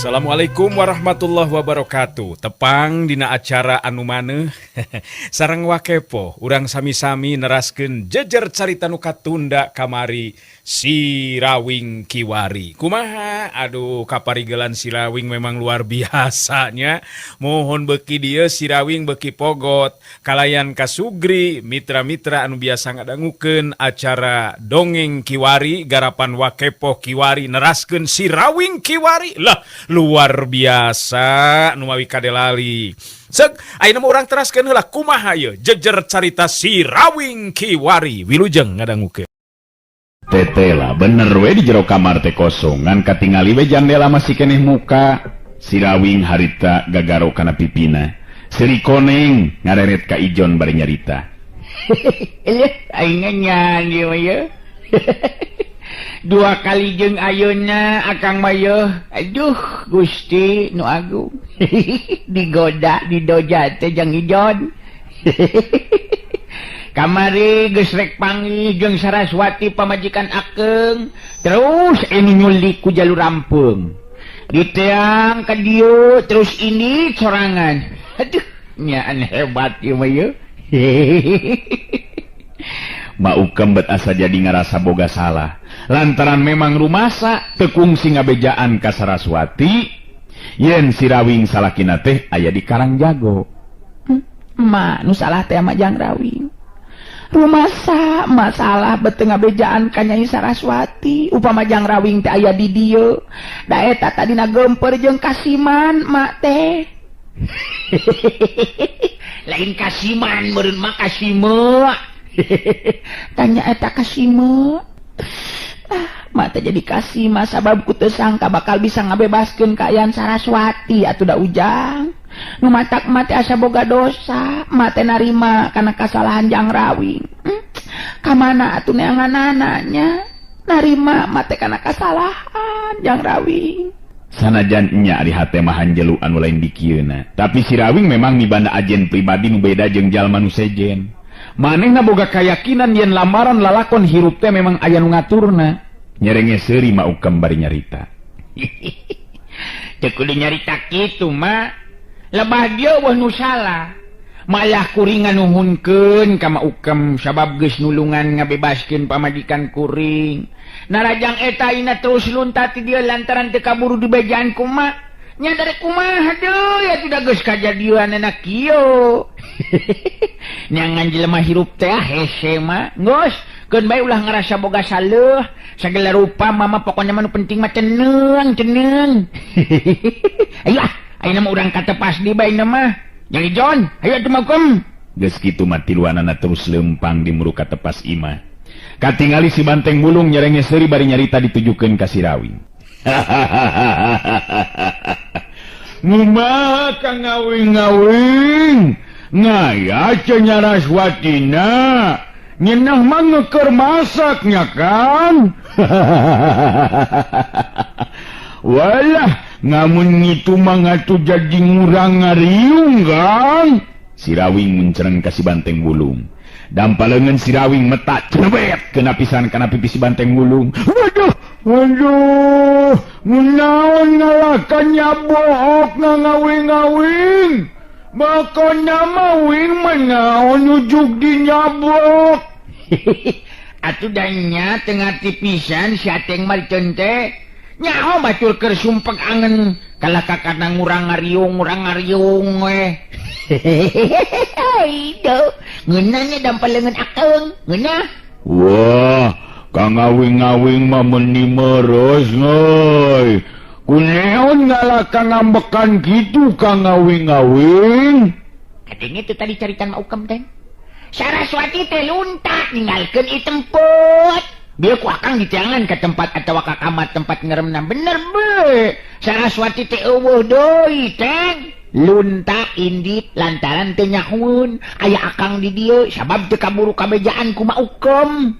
Assalamualaikum warahmatullahi wabarakatuh. Tepang dina acara anu maneuh sareng Wakepo, urang sami-sami neraskeun jejer carita nu katunda kamari, Si Rawing Kiwari. Kumaha? Aduh, kaparigelan Si Rawing memang luar biasanya. Mohon, beki dieu Si Rawing beki pogot kalayan kasugri mitra-mitra anu biasa ngadangukeun acara Dongeng Kiwari garapan Wakepo Kiwari, neraskeun Si Rawing Kiwari lah, luar biasa nu mawi kadelali. Sek, ayeuna mah urang teraskeun heula kumaha ye jejer carita Si Rawing Kiwari. Wilujeng ngadangukeun. Tetela bener we di jero kamar teh kosong, ngan katingali we jandela masih keneh muka. Sirawing harita gagaro kana pipina. Seri koneng ngareret ka Ijon bari nyarita. Aing nyanyi mah ye. Dua kali jeung ayeuna akang mah ye. Aduh, Gusti nu agung. Digoda didoja teh jang Ijon. Kamari geus rek panggih jeung Saraswati pamajikan akeng, terus ini nyulik ku jalur rampeung. Diteang ka dieu, terus ini sorangan. Aduh, nyaan hebat ieu mah ye. Ma Ukem bet asa jadi ngarasa boga salah. Lantaran memang rumasa teu kungsi ngabejaan ka Saraswati yen Si Rawing salakina teh aya di Karang Jago. Ma, nu salah teh mah Jang Rawing. Rumasa masalah bet teu ngabejaan ka Nyai Saraswati, upama Jang Rawing teh aya di dieu. Da eta tadina gemper jeung Kasiman mak teh. Lain Kasiman meureun mah Kasime. Tanya eta Kasime. Ah, mak teh jadi Kasima sabab ku teu sangka bakal bisa ngabebaskeun kaayaan Saraswati atuh da Ujang. Nu matak mak teh asa boga dosa, mak teh narima kana kasalahan Jang Rawing. Kamana atuh neanganana nya? Narima mak teh kana kasalahan Jang Rawing. Sanajan nya ari hate mah hanjelu anu lain dikieuna. Tapi Si Rawing memang mibanda ajen pribadi nu beda jeung jalma nu sejen. Manehna boga kayakinan yen lamaran lalakon hirup teh memang aya nu ngaturna. Nyerenge seuri Ma Ukem bari nyarita. Teu kudu nyarita kitu mah. Lebah dia wah nu salah. Malah kuring nganuhunkeun ka Ma Ukem sabab geus nulungan ngabebaskeun pamajikan kuring. Narajang eta ina terus luntat ti dieu lantaran teu kaburu dibejaan ku mak. Nya dari kumaha deui atuh da geus kajadian kieu. Neangan jelema hirup teh hese mah. Geus, keun bae ulah ngarasa boga saleuh. Sagala rupa mama pokona mah nu penting mah ceneng, ceneng. Ayo ah, ayeuna mah urang katepas di bae mah. Jang Ijon, ayo atuh makum. Geus kitu mah tiluanana terus leumpang di muru katepas imah. Katingali si Banteng Bulung nyerenge seuri bari nyarita ditujukeun ka Si Rawing. Ngumaha Kang Ngawing-ngawing? Ngaya Nyaraswatina. Nyenah mah ngeukeur masaknya kan? Walah, ngamun ngitu mah ngatuh jadi ngurang ngariung kan? Si Rawing muncereng ka si Banteng Bulung. Dampa leungeun Si Rawing metak crebet kena pisan kana pipi si Banteng Bulung. Waduh, waduh, naon ngalakan nyabook ngawing-ngawing. Bakona mah wing manaon ujug di nyabok. Atuh da nya teu ngarti pisan si Ateng mah teh. Nyaho batur keur sumpek angen kalah ka kana ngurang ngariung we. Aduh, ngeunah nya dampa leungeun akeng, ngeunah. Wah, Kang Ngawing-ngawing mah meuni meres euy. Kuneon ngalakan ngambekan kitu Kang Ngawing-ngawing? Katanya itu tadi caritan Ma Ukem teh. Saraswati teh lunta ninggalkeun ieu tempat. Bieu ku akang ditiangan ke tempat atau ka kamar tempat ngeremna bener be. Saraswati teh eueuh deui teh. Lunta indit lantaran teu nyahueun aya akang di dieu sabab teu kaburu kabejaan ku Ma Ukem.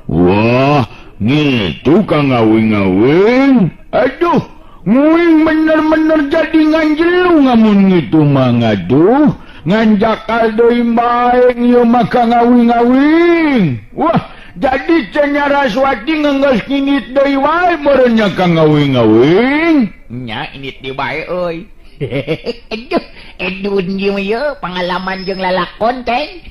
Wah, ngitu Kang Ngawing-ngawing. Aduh, nguing bener-bener jadi nganjelu ngamun ngitu mah ngaduh. Nganjakal deui bae ieu mah Kang Ngawing-ngawing. Wah, Jadi Saraswati ngeunggeus nginit deui wae meureun nya Kang Ngawing-ngawing. Nya init deui bae euy. Aduh, edun ieu mah ye pengalaman jeung lalakon teh.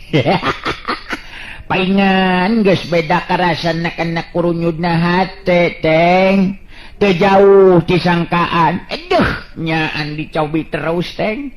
Paingan geus beda karasana kana kurunyudna hate teng. Teu jauh disangkaan. Aduh, nyaan dicobi terus teng.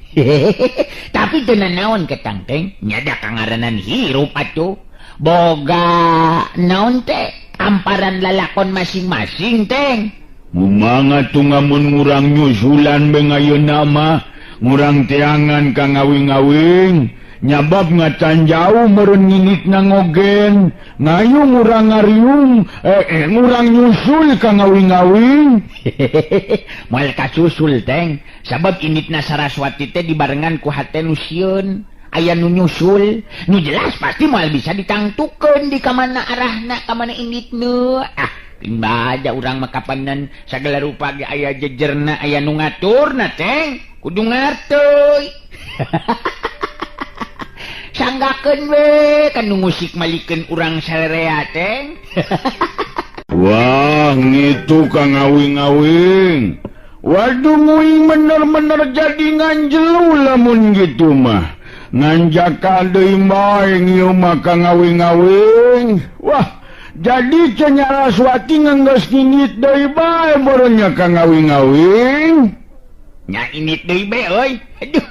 Tapi teu nanaon ketang teng, nya da kangaranan hirup atuh. Boga naon teh amparan lalakon masing-masing teng. Mumanga tuh ngamun ngurang nyusulan be ayeuna mah, ngurang teangan ka ngawing-ngawing. Nyabab ngacan jauh meureun nginitna ngogen, ngayu ngurang ngariung, ngurang nyusul ka ngawing-ngawing. Moal kasusul teng, sabab initna Saraswati teh dibarengan ku hate nu sieun, aya nu nyusul, nu jelas pasti moal bisa ditangtukeun di kamana arahna, ka mana initna. Ah, baja urang mah kapanan sagala rupa ge aya jejerna, aya nu ngaturna teng, kudu ngarteuy. Sanggakeun we kan nu musik malikeun urang sarerea teng. Wah, ngitu ka ngawing-ngawing. Waduh nguing bener-bener jadi nganjelu lamun gitu mah. Nganjaka deui bae ieu mah ka ngawing-ngawing. Wah, jadi Saraswati ngeunggeus nginit deui bae meureun nya ka ngawing-ngawing. Nya init deui bae euy. Aduh.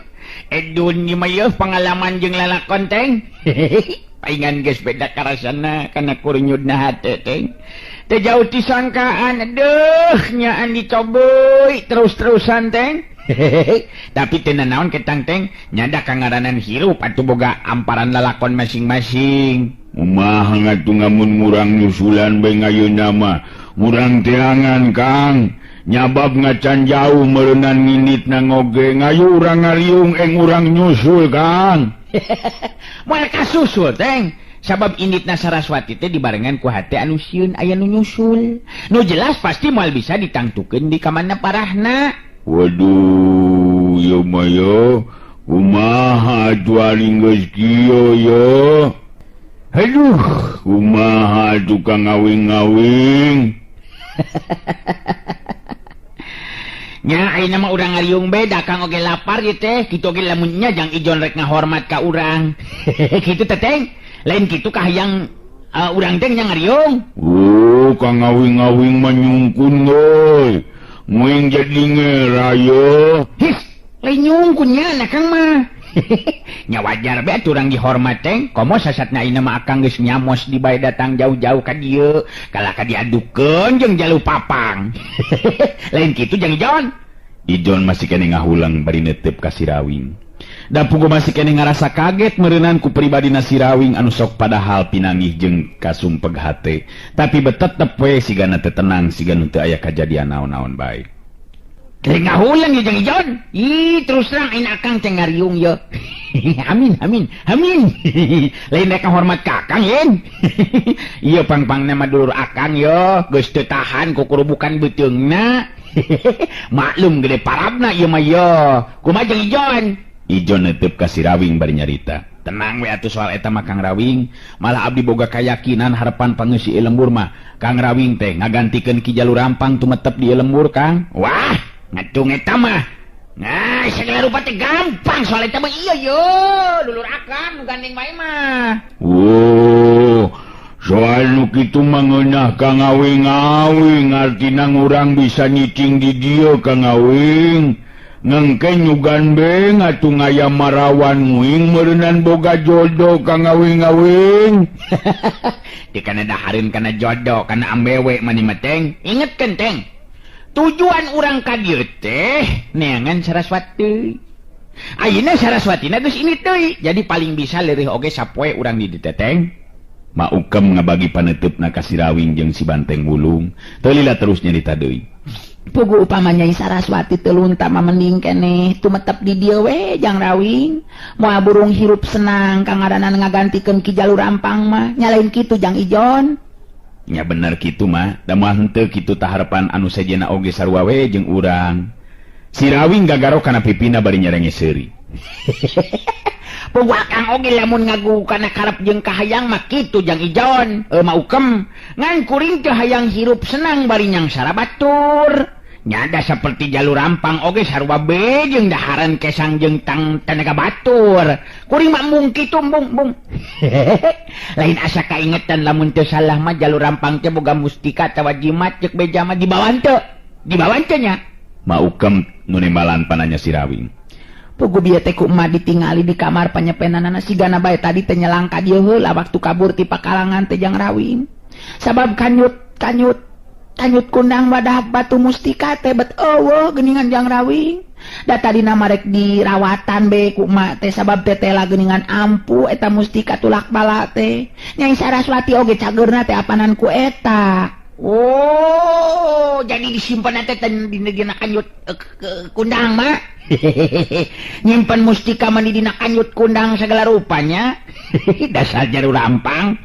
Edun ieu mah yeuh pengalaman jeung lalakon teng. Paingan geus beda karasana kana kurunyudna hate teng. Teu jauh ti sangkaan, aduh nyaan dicoboy terus-terusan teng. Tapi teu nanaon ketang teng, nyada kangaranan hirup atuh boga amparan lalakon masing-masing. Kumaha ngatuh ngamun ngurang nyusulan bae ayeuna mah, ngurang teangan Kang. Nyabab ngacan jauh meureunan nginitna ngoge, ngayu urang ngariung eng urang nyusul Kang. Moal kasusul teng, sabab initna Saraswati teh dibarengan ku hate anu sieun aya nu nyusul. Nu jelas pasti moal bisa ditangtukeun di kamana parahna. Waduh, ieu mah ye, kumaha atuh ari geus kieu ye. Aduh, kumaha atuh Kang ngawing-ngawing. Nya ayeuna mah urang ngariung beda Kang oge lapar ieu teh, kitu oge lamunnya jang Ijon rek ngahormat ka urang. Kitu teh teng, lain kitu ka hayang urang teh nya ngariung. Oh, Kang ngawing-ngawing mah nyungkun euy. Nguing jadi ngera ye. His, lain nyungkun nya na Kang mah. Nya wajar bae atuh urang dihormat teng, komo sasatna ayeuna mah akang geus nyamos di bae datang jauh-jauh ka dieu, kalah ka diadukeun jeung jalu papang. Lain kitu jang Ijon. Ijon masih keneh ngahulang bari neuteup ka si Rawing. Da pugu masih keneh ngarasa kaget meureunan ku pribadina si Rawing anu sok padahal pinangih jeung kasumpeg hate, tapi betetep we sigana teu tenang siga nu teu aya kajadian naon-naon bae. Teu ngahulang ye jeung Ijon. Ih, terus terang aing akang teh ngariung ye. Amin amin amin. Lain rek hormat ka akang yen. Ieu pang-pangna mah dulur akang ye, geus teu tahan ku kurubukan beuteungna. Maklum gede parabna ieu mah ye. Kumaha jeung Ijon? Ijon neuteub ka si Rawing bari nyarita. Tenang we atuh soal eta mah Kang Rawing, malah abdi boga kayakinan harapan pangeusi lembur mah Kang Rawing teh ngagantikeun Ki Jalu Rampang tumetep di lembur Kang. Wah, ngatung eta mah. Nah, segala rupa teh gampang soal eta mah iya yo, dulur akang nu gandeng bae mah. Oh, soal nu kitu mah ngeunah ka ngawing-ngawing, artina ngurang bisa nyicing di dieu ka ngawing. Ngengke nyugan be ngatuh ngaya marawan nguing meureunan boga jodoh ka ngawing-ngawing. Di kana dahareun kana jodoh kana ambewe mani mah teng. Ingetkeun teng. Tujuan urang ka dieu teh neangan Saraswati. Ayeuna Saraswatina geus ini deui, jadi paling bisa leureih oge sapoe urang di dieu teh teng. Ma Ukem ngabagi paneuteup ka si Rawing jeung si Banteng Wulung. Teu lila terus nyarita deui. Pugu upama Nyai Saraswati teu lunta mah mending keneh tumetep di dieu we jang Rawing. Moal burung hirup senang kangaranan ngagantikeun Ki Jalu Rampang mah, nya lain kitu jang Ijon. Nya bener kitu mah, da moal henteu kitu taharepan anu sejenna oge sarua we jeung urang. Si Rawing gagaro kana pipina bari nyerenge seuri. Puguh akang oge lamun ngagu kana karep jeung kahayang mah kitu Jang Ijon, maukem. Ngan kuring teu hayang hirup senang bari nyangsara batur. Nyada seperti jalur rampang oge sarua be jeung daharan kesang jeung tang tenaga batur. Kuring mah embung kitu embung embung. Lain asa kaingetan lamun teu salah mah jalur rampang teh boga mustika atawa jimat ceuk beja mah dibawa teu. Dibawa teu nya. Maukem nu nembalan pananya Sirawing. Puguh bieu teh ku emak ditingali di kamar panyepenanana sigana bae tadi teh nyelang ka dieu heula waktu kabur ti pakalangan teh Jang Rawing. Sabab kanyut kanyut kanyut kundang wadah batu mustika teh bet eueuh geuningan Jang Rawing. Da tadina marek dirawatan be ku emak teh sabab teh tela geuningan ampuh eta mustika tulak bala teh. Nyai Saraswati oge cageurna teh apanan ku eta. Oh, jadi disimpan teh dina kanyut kundang mah. Nyimpen mustika mah dina kanyut kundang segala rupanya. Dasar jaru rampang.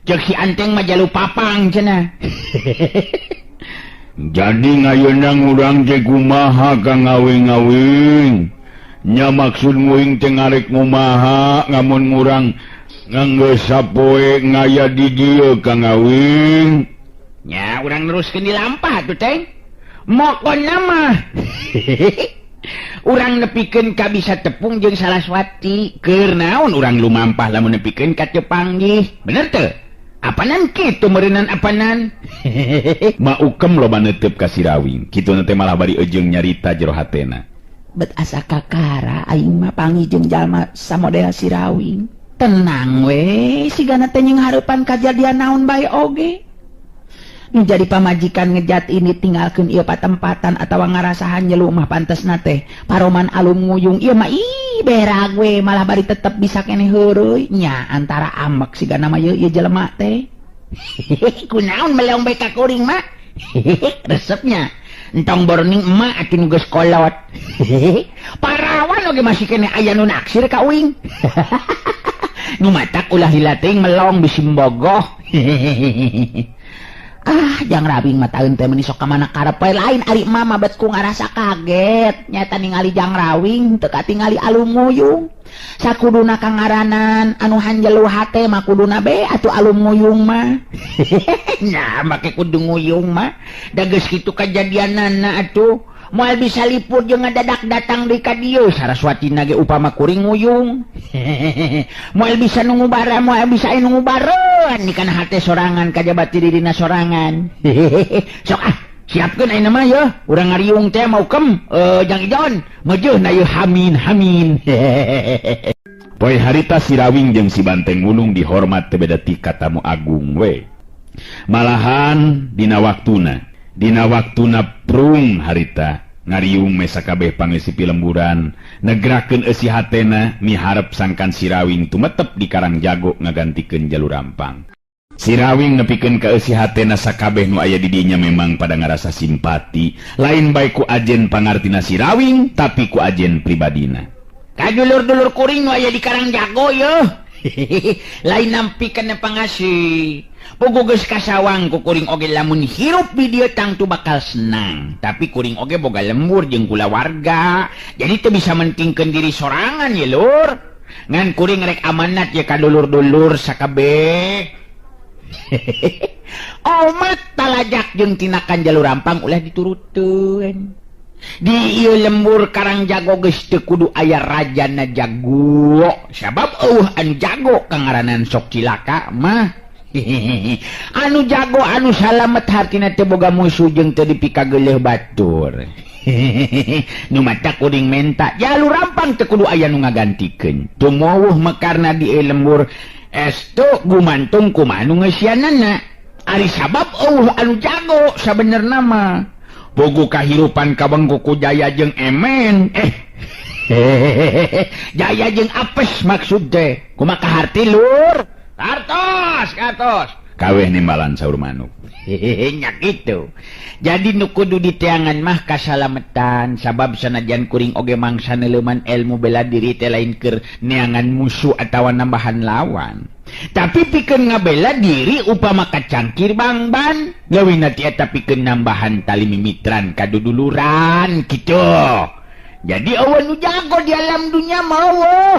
Ceuk si Anteng mah jalu papang cenah. Jadi ngayeuna urang teh kumaha ka ngawing-ngawing. Nya maksud nguing teh ngarek ngumaha ngamun ngurang nganggeus sapoe ngaya di dieu ka ngawing. Nya urang neruskeun di lampah tuh teh. Mokona mah. Urang nepikeun ka bisa tepung jeung Saraswati. Keur naon urang lumampah lamun nepikeun ka teu panggih. Bener teu? Apanan kitu meureunnan apanan? Maukem loba neuteup ka Sirawing. Kituna teh malah bari eujeung nyarita jero hatena. Bet asa kakara aing mah panggih jeung jalma samodel Sirawing. Tenang we, sigana teh jeung hareupan kajadian naon bae oge. Nu jadi pamajikan ngejat ini tinggalkeun ieu patempatan atawa ngarasahan nyelu mah pantesna teh paroman alum nguyung ieu mah ih berag we malah bari tetep bisa keneh heureuy nya antara amek sigana mah ieu jelema teh. Kunaon meleong bae ka kuring mah? Resepnya entong borning emak atuh nu geus kolot. Parawan oge masih keneh aya nu naksir ka uing. Nu matak ulah lila teuing melong bisi mbogoh. Ah, Jang Rawing mah taeun teh meuni sok ka mana karep we lain ari mama bet ku ngarasa kaget nyata ningali Jang Rawing teu katingali alum nguyung. Sakuduna kangaranan anu hanjelu hate mah kuduna be atuh alum nguyung mah. Nah, make kudu nguyung mah da geus kitu kajadianana atuh. Moal bisa lipur jeung ngadadak datang deui ka dieu Saraswatina ge upama kuring nguyung. Moal bisa nunggu bara, moal bisa nunggu bareun di kana hate sorangan kajaba ti dirina sorangan. Sok ah, siapkeun ayeuna mah yeuh, urang ngariung teh maukem Jang Ijon, meujeuna yeuh hamin hamin. Poe harita Sirawing jeung si Banteng Wulung dihormat teu beda ti ka tamu agung we. Malahan dina waktuna Dina waktuna prung harita ngariung mesa kabeh pangeusi pilemburan negrakeun eusi hatena miharep sangkan Sirawing tumetep di Karang Jago ngagantikeun jalur rampang. Sirawing nepikeun ka eusi hatena sakabeh nu aya di dinya memang pada ngarasa simpati lain bae ku ajen pangartina Sirawing tapi ku ajen pribadina. Ka dulur-dulur kuring nu aya di Karang Jago yeuh. Lain nampikeun pangasih. Puguh geus kasawang ku kuring oge lamun hirup di dieu tangtu bakal senang. Tapi kuring oge boga lembur jeung kulawarga. Jadi teu bisa mentingkeun diri sorangan ye lur. Ngan kuring rek amanat ye ka dulur-dulur sakabeh. Omat talajak jeung tinakan jalur rampang ulah dituruteun. Di ieu lembur Karang Jago geus teu kudu aya rajana jago. Sabab eueuh anu jago kangaranan sok cilaka mah. Anu jago anu salamet hartina teu boga musuh jeung teu dipikageuleuh batur. Nu matak kuring menta jalur rampang teu kudu aya nu ngagantikeun. Tumowuh mekarna di ieu lembur estu gumantung kumaha nu ngeusianana. Ari sabab eueuh anu jago sabenerna mah. Bogo kahirupan kabengku ku Jaya jeung Emen. Jaya jeung apes maksud teh. Kumaha kaharti lur? Kartos, kartos. Kaweh nimbalan saur manuk. Nya kitu. Jadi nu kudu diteangan mah kasalametan sabab sanajan kuring oge mangsa neuleuman ilmu bela diri teh lain keur neangan musuh atawa nambahan lawan. Tapi pikeun ngabela diri upama kacangkir bangban leuwihna ti eta pikeun nambahan tali mimitran kaduduluran kitu. Jadi eueuh nu jago di alam dunya mah eueuh.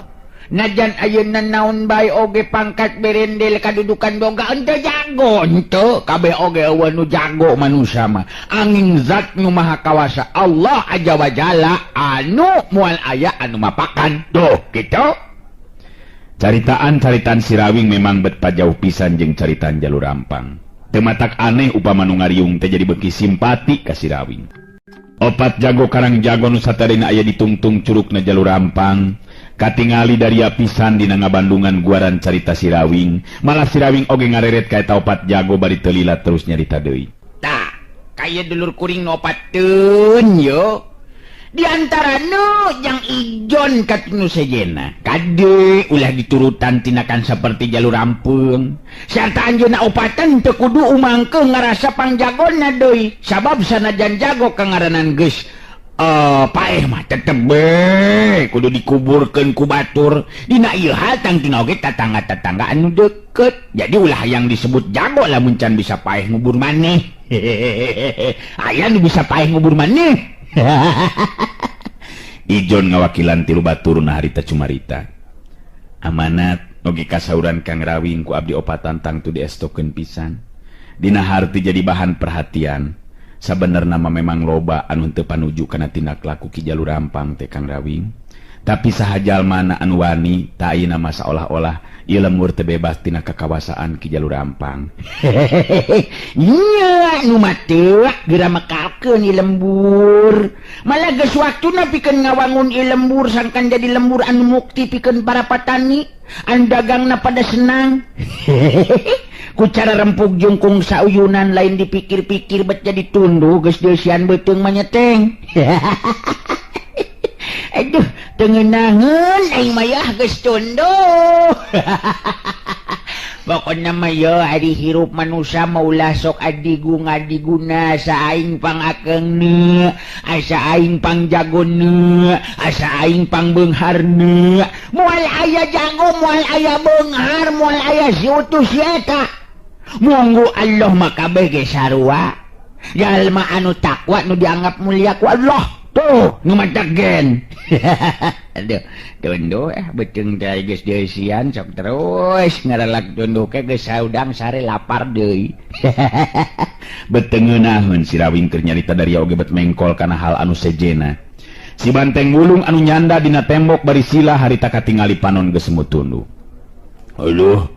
Najan ayeuna naon bae oge pangkat berendel kadudukan boga henteu jago henteu kabeh oge eueuh nu jago manusia mah. Angin zat nu maha kawasa Allah aja wajala anu moal aya anu mapakan. Tuh kitu. Caritaan-caritaan Sirawing memang bet pajauh pisan jeung caritaan Jalur Rampang. Teu matak aneh upama nu ngariung teh jadi beuki simpati ka Sirawing. Opat jago karang jago nu satarina aya ditungtung curugna Jalur Rampang. Katingali dari pisan dina ngabandungan guaran carita Sirawing, malah Sirawing oge ngareret ka eta opat jago bari teu lila terus nyarita deui. Tah, kaya dulur kuring nu opateun yo. Di antara nu yang ijon ka nu sejena. Kade ulah diturutan tinakan seperti Jalur Rampung. Sarta anjeunna opatan teu kudu umangkeung ngarasa pangjagona deui. Sabab sanajan jago kangaranan geus paeh mah tetep be kudu dikuburkeun ku batur. Dina ieu hal tangtuna oge tatangga-tatangga anu deukeut. Jadi ulah yang disebut jago lamun can bisa paeh ngubur maneh. Aya nu bisa paeh ngubur maneh. Ijon ngawakilan tilu batur na harita cumarita. Amanat oge kasauran Kang Rawing ku abdi opatan tangtu diestokeun pisan. Dina harti jadi bahan perhatian. Sabenerna mah memang loba anu henteu panuju kana tindak laku Ki Jalur Rampang teh Kang Rawing. Tapi saha jalmana anu wani ta ayeuna mah saolah-olah ieu lembur teu bebas tina kakawasaan Ki Jalur Rampang. Nya nu mah teu geura mekalkeun ieu lembur. Malah geus waktuna pikeun ngawangun ieu lembur sangkan jadi lembur anu mukti pikeun para patani, anu dagangna pada senang. Ku cara rempug jungkung sauyunan lain dipikir-pikir bet jadi tunduh geus deusian beuteung mah nyeteng. Aduh, teu ngeunaheun aing mah yah geus tunduh. Pokona mah yo ari hirup manusia mah ulah sok adigung-adiguna asa aing pangakeungna, asa aing pangjagona, asa aing pangbeungharna. Moal aya jago, moal aya beunghar, moal aya si utuh si eta. Munggu Allah mah kabeh ge sarua. Jalma anu takwa nu dianggap mulia ku Allah. Tuh, nu matak gen. Aduh, tunduh beuteung teh geus deusian sok terus ngarelak tunduh ke geus saudang sare lapar deui. Beuteung ngeunaheun Sirawing keur nyarita dari oge bet mengkol kana hal anu sejena. Si banteng wulung anu nyanda dina tembok bari sila harita katingali panon geus semu tunduh. Aduh,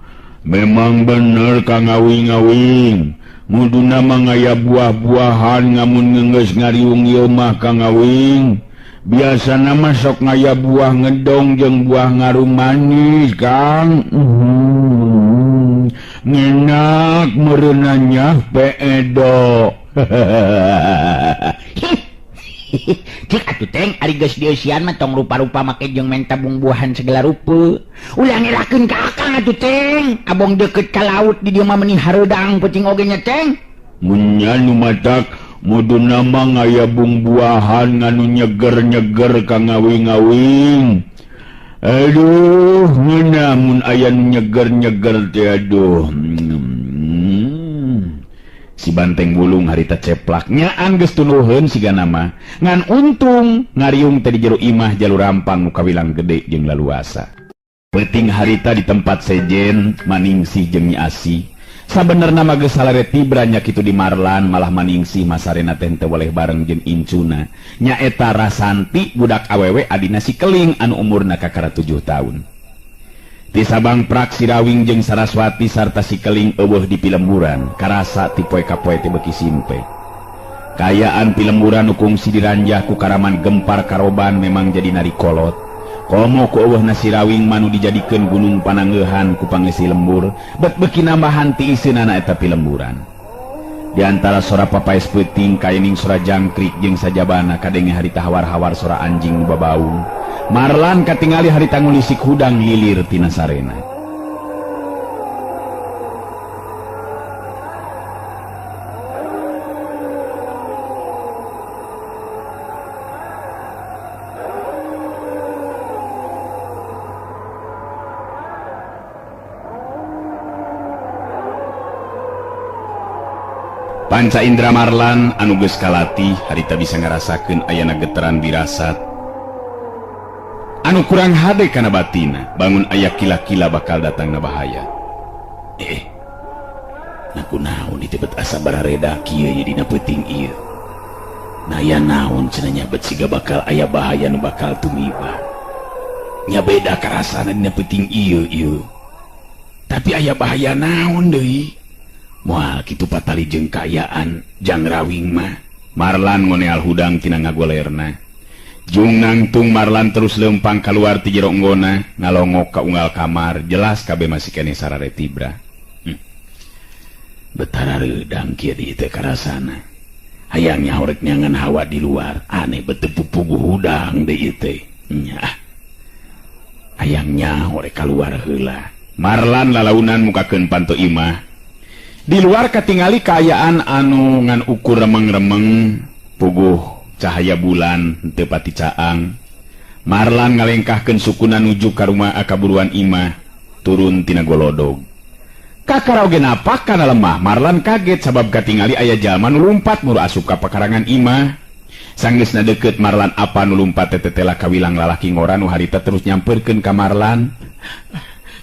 memang bener Kang Awing-awing. Muduna mah ngaya buah-buahan ngamun ngeungeus ngariung ieu mah Kang Awing. Biasana mah sok ngaya buah ngedong jeung buah ngarung manis Kang. Ngenak meureunanya peedo. Cik atuh teng ari geus dieusian mah tong rupa-rupa make jeung menta bungbuahan segala rupa. Ulah ngelakeun ka akang atuh teng. Abong deukeut ka laut di dieu mah meuni hareudang peuting oge nya teng. Mun nya nu matak muduna mah ngaya bungbuahan nganu nyeger-nyeger ka ngawing-awing. Aduh, ngeunah mun aya nu nyeger-nyeger teh aduh. Si banteng wulung harita ceplak nyaan geus tunduheun siga nama. Ngan untung ngariung teh di jero imah Jalur Rampang nu kawilang gede jeung laluasa. Peuting harita di tempat sejen Maningsih jeung Nyi Asih. Sabenerna mah geus salare tibra nya kitu di Marlan malah Maningsih masarena teh teu weleh bareng jeung incuna. Nyaeta Rasanti budak awewe adina si Keling anu umurna kakara 7 tahun. Ti Sabang Prak Sirawing jeung Saraswati sarta si Keling eueuh di pilemburan karasa ti poe ka poe teh beuki simpe. Kaayaan pilemburan nu kungsi diranjah ku karaman gempar karoban memang jadi nari kolot. Komo ku eueuhna Sirawing manu dijadikeun gunung pananggeuhan ku pangeusi lembur, bet beuki nambahan ti iseunana eta pilemburan. Di antara sora papaes peuting kaening sora jangkrik jeung sajabana kadenge harita hawar-hawar sora anjing nu babaung. Marlan katingali harita ngulisik hudang lilir tina sarena. Panca Indra Marlan anu geus kalatih harita bisa ngarasakeun ayana getaran wirasat. Anu kurang hade kana batina, bangun aya kila-kila bakal datang na bahaya. Naku naon itu bet asa barareda kieu nya dina peuting ieu. Naya naon cenah nya bet siga bakal aya bahaya nu bakal tumiba. Nya beda karasana dina peuting ieu ieu. Tapi aya bahaya naon deui? Moal kitu patali jeung kaayaan Jang Rawing mah. Marlan ngoneal hudang tina ngagolerna. Jung nangtung Marlan terus lempang keluar ti jero enggona, ngalongok ka unggal kamar, jelas kabeh masih keneh sarare tibra. Betara reudang kieu di teh karasana. Hayang nyahorek nyangan hawa di luar, aneh beuteung pupuguh hudang deui teh. Nya. Hayang nyahorek kaluar heula. Marlan lalaunan mukakeun panto imah. Di luar katingali kaayaan anu ngan ukur remeng-remeng, puguh cahaya bulan teu pati caang. Marlan ngalengkahkeun sukuna nuju ka rumah kaburuan imah, turun tina golodog. Kakara oge napak kana lemah, Marlan kaget sabab katingali aya jalma nu lumpat muru asup ka pakarangan imah. Sanggeusna deukeut Marlan apa nu lumpat teh tetela kawilang lalaki ngora nu harita terus nyamperkeun ka Marlan.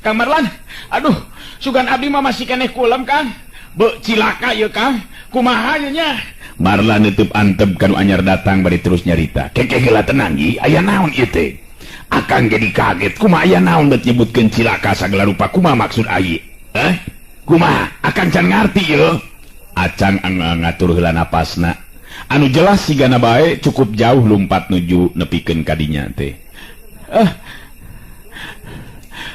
Kang Marlan, aduh, sugan abdi mah masih keneh kulem, Kang. Be cilaka ieu, Kang. Kumaha ieu nya? Marlan neuteub antep kanu anyar datang bari terus nyarita. Keke heula tenang ieu, aya naon ieu teh? Akang jadi kaget, kumaha aya naon bet nyebutkeun cilaka sagala rupa, kumaha maksud aye? Kumaha? Akang can ngarti ieu. Acang ngatur heula napasna. Anu jelas sigana bae cukup jauh lumpat nuju nepikeun ka dinya teh.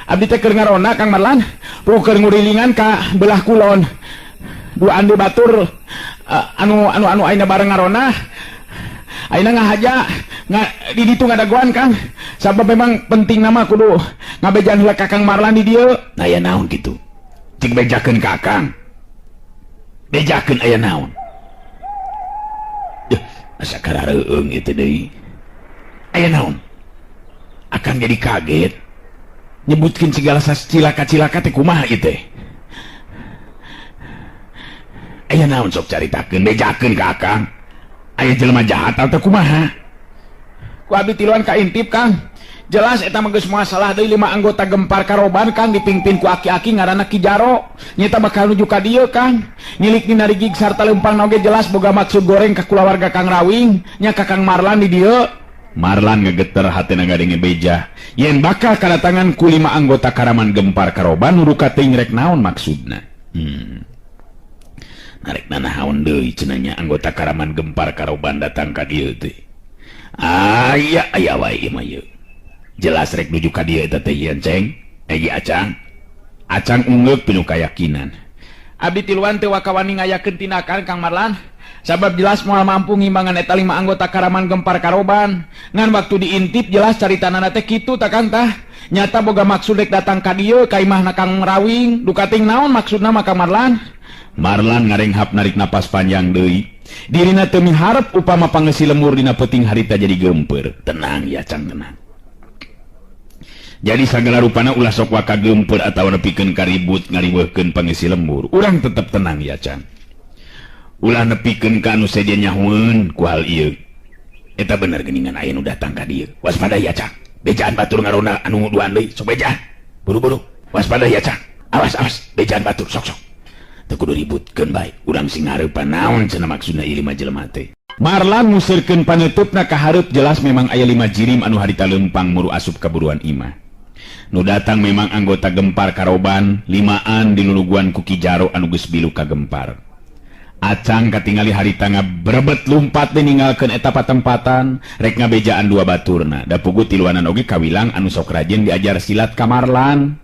Abdi teh keur ngarona Kang Marlan, keur ngurilingan ka belah kulon. Dua andi batur anu anu anu ayeuna bareng ngarona. Ayeuna ngahaja di ditu ngadagoan Kang. Sabab memang penting nama kudu ngabejan heula ka Kang Marlan di dieu. Nah, aya naon kitu? Cik bejakeun ka Akang. Bejakeun aya naon? Duh, asa karareueung ieu teh deui. Aya naon? Akang jadi kaget. Nyebutkeun segala cilaka-cilaka teh kumaha ieu teh? Aya naon sok caritakeun, bejakeun ka Akang. Aya jelema jahat atau kumaha? Ku abdi tiluan ka intip Kang. Jelas eta mah geus moal salah deui 5 anggota Gempar Karoban Kang dipimpin ku aki-aki ngaranna Ki Jaro. Nyeta bakal nuju ka dieu Kang. Nyilik dina rigig sarta leumpang oge jelas boga maksud goreng ka kulawarga Kang Rawing, nya ka Kang Marlan di dieu. Marlan ngegeter hatena ngadenge beja. Yen bakal kadatangan ku 5 anggota Karaman Gempar Karoban nuruka teuing rek naon maksudna. Narek nanaon deui cenah nya anggota Karaman Gempar Karoban datang ka dieu teh. Aya aya wae ieu mah ieu. Jelas rek nuju ka dieu eta teh yen ceng. Egi Acang. Acang ungeuk pinuh kayakinan. Abdi tiluan teu wakawani ngayakeun tindakan Kang Marlan. Sabab jelas moal mampu ngimbangan eta 5 anggota Karaman Gempar Karoban. Ngan waktu diintip jelas caritanana teh kitu tah Kang tah. Nyata boga maksud rek datang ka dieu ka imahna Kang Rawing. Duka ting naon maksudna mah Kang Marlan? Marlan ngarenghap narik napas panjang deui. Dirina teu miharep upama pangeusi lemur dina peuting harita jadi geumpeur. Tenang ya Cang, tenang. Jadi sagala rupana ulah sok waka geumpeur atawa nepikeun karibut ngariweuhkeun pangeusi lembur. Urang tetep tenang ya Cang. Ulah nepikeun ka anu sejen nyahueun ku hal ieu. Eta bener geuningan aya nu datang ka dieu. Waspada ya Cang. Bejaan batur ngarona anu duaan deui, sok bejaan. Buru-buru. Waspada ya Cang. Awas awas, bejaan batur sok-sok. Teu kudu ributkeun bae. Urang sing ngarepan naon cenah maksudna ieu 5 jelema teh. Marlan nguseurkeun paneutupna ka hareup jelas memang aya 5 jirim anu harita leumpang muru asup ka buruan imah. Nu datang memang anggota Gempar Karoban, 5an diluluguan ku Ki Jaro anu geus bilu ka Gempar. Acang katingali harita ngabrebet lumpat ninggalkeun eta patempatan, rek ngabejaan dua baturna. Da puguh tiluanan oge kawilang anu sok rajin diajar silat ka Marlan.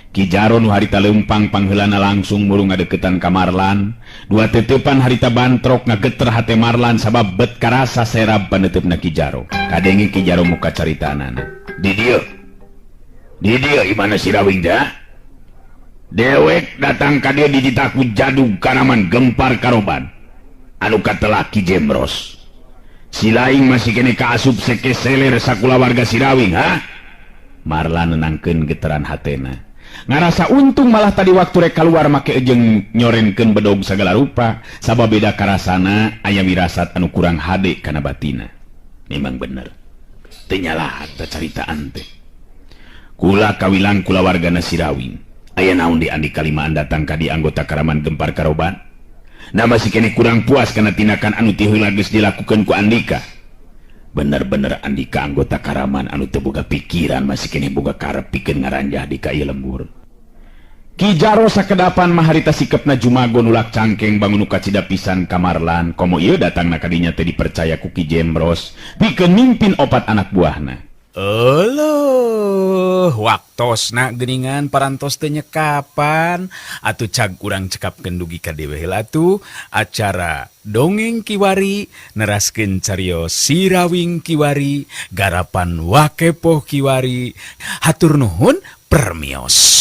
Ki Jaro nu harita leumpang pangheulana langsung muru ngadeukeutan ka Marlan. Dua tetepan harita bantrok ngageter hate Marlan sabab bet karasa serab paneuteup Ki Jaro. Kadenge Ki Jaro muka caritanana. Di dieu. Di dieu imana si Rawing teh? Dewek datang ka dieu dititaku jadug Karaman Gempar Karoban. Anu katelah Ki Jemros. Si laing masih kene kaasup seke seler sakulawarga si Rawing, ha? Marlan nenangkeun geteran hatena. Ngarasa untung malah tadi waktu rek keluar make jeung nyorenkeun bedog sagala rupa sabab beda karasana aya wirasat anu kurang hade kana batina. Memang bener. Teu nyalah teh caritaan teh. Kula kawilang kulawargana Sirawing. Aya naon di Andika limaan datang ka di anggota Karaman Gempar Karoban? Nah masih keneh kurang puas karena tindakan anu ti heula geus dilakukeun ku Andika. Bener-bener Andika anggota Karaman anu teu boga pikiran, masih keneh boga karep pikeun ngaranjah di ka ieu lembur. Ki Jaro sakedapan mah harita sikepna Jumago nulak cangkeng bangun nu kacida pisan kamarlan, komo ieu datangna ka dinya teh dipercaya ku Ki Jembros pikeun mimpin opat anak buahna. Euleuh, waktosna geuningan parantos teu nyekapan. Atuh cag urang cekapkeun dugi ka dieu heula atuh acara Dongeng Kiwari, neraskeun carios Sirawing Kiwari, garapan Wakepoh Kiwari. Hatur nuhun, permios.